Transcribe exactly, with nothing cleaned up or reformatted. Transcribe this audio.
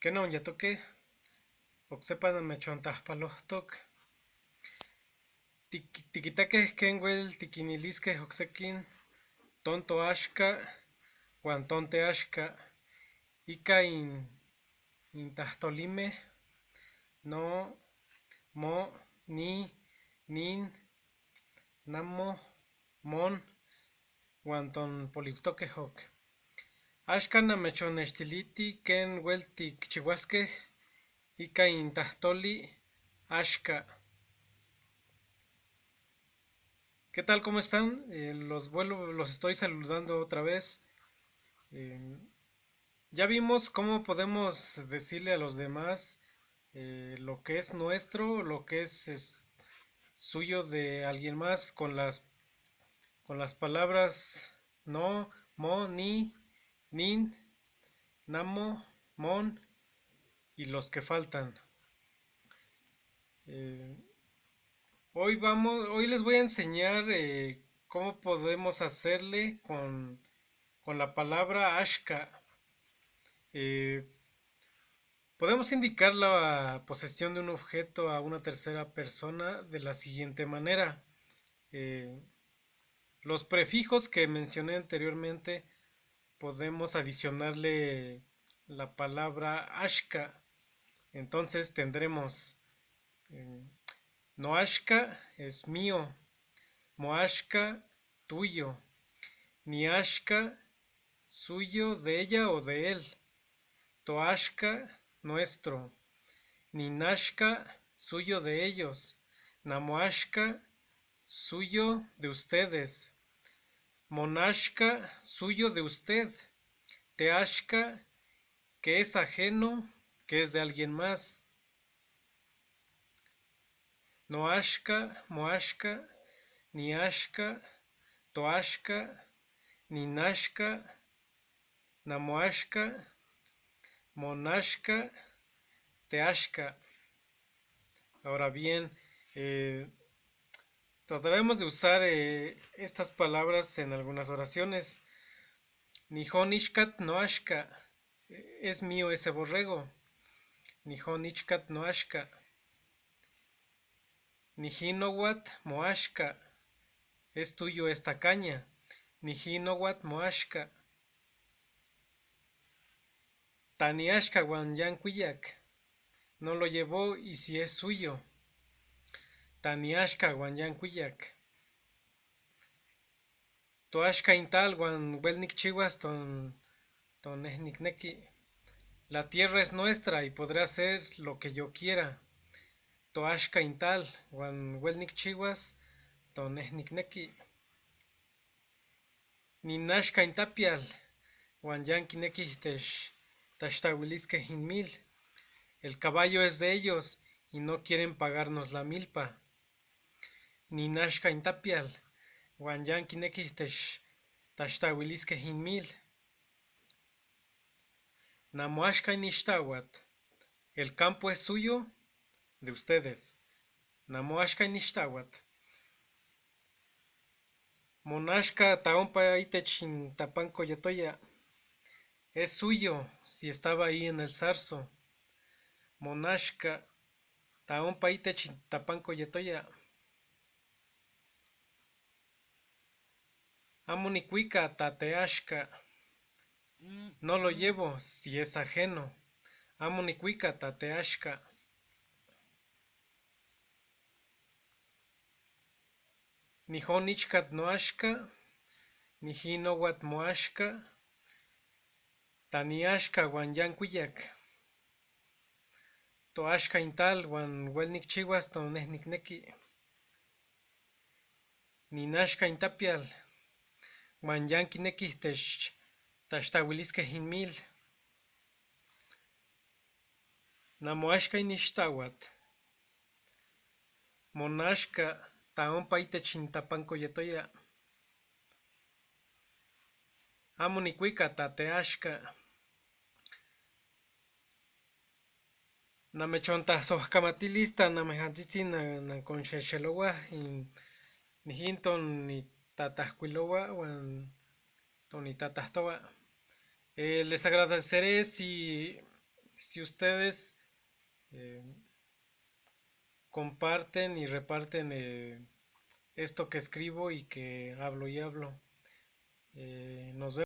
Kena onyatoke, oksepa namechontajpalohtok. Tik-, tikitakehe kengwel tikiniliske oksekin tonto ashka wan tonte ashka. Ika in, in tahtolime, no, mo, ni, nin, namo, mon, wan ton polibtokehok. Ashka namechoneshtiliti kengwel tikichiwaske ika in tahtoli ashka. ¿Qué tal? ¿Cómo están? Eh, los vuelvo, los estoy saludando otra vez. Eh, ya vimos cómo podemos decirle a los demás, eh, lo que es nuestro, lo que es, es suyo de alguien más con las, con las palabras no, mo, ni, nin, namo, mon y los que faltan. Eh, hoy vamos, hoy les voy a enseñar, eh, cómo podemos hacerle con, con la palabra ashka. Eh, podemos indicar la posesión de un objeto a una tercera persona de la siguiente manera. Eh, los prefijos que mencioné anteriormente, podemos adicionarle la palabra ashka. Entonces tendremos, eh, no ashka es mío, mo ashka, tuyo, ni ashka, suyo de ella o de él, to ashka, nuestro, nin ashka, suyo de ellos, namo ashka, suyo de ustedes, mon ashka, suyo de usted, te ashka, que es ajeno, que es de alguien más. No ashka, mo ashka, ni ashka, to ashka, nin ashka, namo ashka, mon ashka, te ashka. Ahora bien, eh, trataremos de usar, eh, estas palabras en algunas oraciones. Nihon ishkat no ashka, es mío ese borrego. Nihon ishkat no ashka. Nihinowat mo ashka, es tuyo esta caña. Nihinowat mo ashka. Tani ashka wan yan kwiyak. No lo llevó y si es suyo. Tani ashka wan yan kwiyak. To ashka in tal wan wel nikchiwas ton, ton neh nikneki. La tierra es nuestra y podré hacer lo que yo quiera. To ashka in tal wan wel nikchiwas ton neh nikneki. Nin ashka in tapial wan yan kinekijtesh tashtawiliske hin mil. El caballo es de ellos y no quieren pagarnos la milpa. Nin ashka in tapial wan yan kinekijtesh tashtawiliske hin mil. Namo ashka in nishtawat. El campo es suyo, de ustedes. Namo ashka in nishtawat. Mon ashka ta ompa itech in tapan koyetoya. Es suyo si estaba ahí en el zarzo. Mon ashka ta ompa itech in tapan koyetoya. Amo nikwika ta te ashka. No lo llevo si es ajeno. Amo nikwika ta te ashka. Nihon ichkat no ashka, nihinowat mo ashka, ta ni ashka wan yan kwiyak. To ashka in tal wan wel nikchiwas to neh nikneki. Nin ashka in tapial wan yan kinekijtesh tashtawiliske hin mil. Namo ashka in nishtawat. Mon ashka ta ompa itech in tapan koyetoya. Amo nikwika ta te ashka. Namechontasohkamati lista, namehantsitsi na, nakonsheshelowa, in, nihin to nitatahkwilowa wan to nitatahtowa. Eh, les agradeceré si, si ustedes eh, comparten y reparten eh, esto que escribo y que hablo y hablo. Eh, nos vemos.